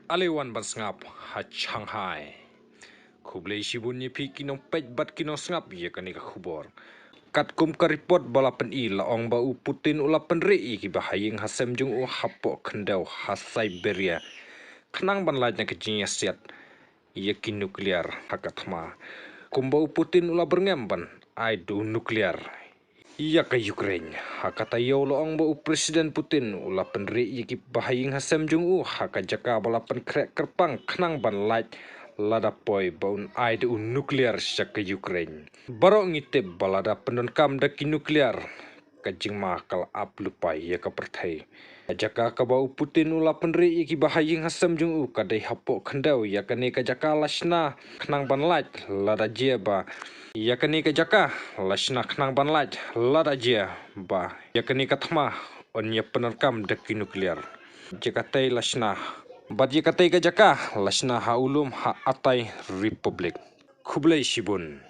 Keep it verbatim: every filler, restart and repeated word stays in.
Ale wan ban sngap ha Shanghai. Khublei shibun ïa phi ki nongpeit bad ki nongsngap ïa kane ka khubor. Katkum ka report ba la pyni, la ong ba u Putin u la pynrieh ïa ki bahaïing hasem jong u hapoh khyndew ha Siberia, khnang ban lait na ka jingïasiat ïa ki nuclear ha ka thma. Kumba u Putin u la byrngem ban ai da u nuclear ïa ka Ukraine. Ha ka taïew la ong ba u President Putin u la pynrieh ïa ki bahaïing hasem jong u ha ka jaka ba la pynkhreh kyrpang khnang ban lait lada poi ba un ai da u nuclear sha ka Ukraine. Baroh ngi tip ba lada pyndonkam da ki nuclear, ka jingma ka la ap lypa ïa ka pyrthei. Ka jaka kaba u Putin u la pynrieh ïa ki bahaïing hasem jong u ka dei hapoh khyndew. Ïa kane ka jaka la shna khnang ban lait lada jia ba, ïa kane ka jaka la shna khnang ban lait lada jia ba ïa kane ka thma yn ïa pyndonkam da ki nuclear. Ïa katei la shna, bad ïa katei ka jaka la shna ha u lum ha Altai Republic. Khublei shibun.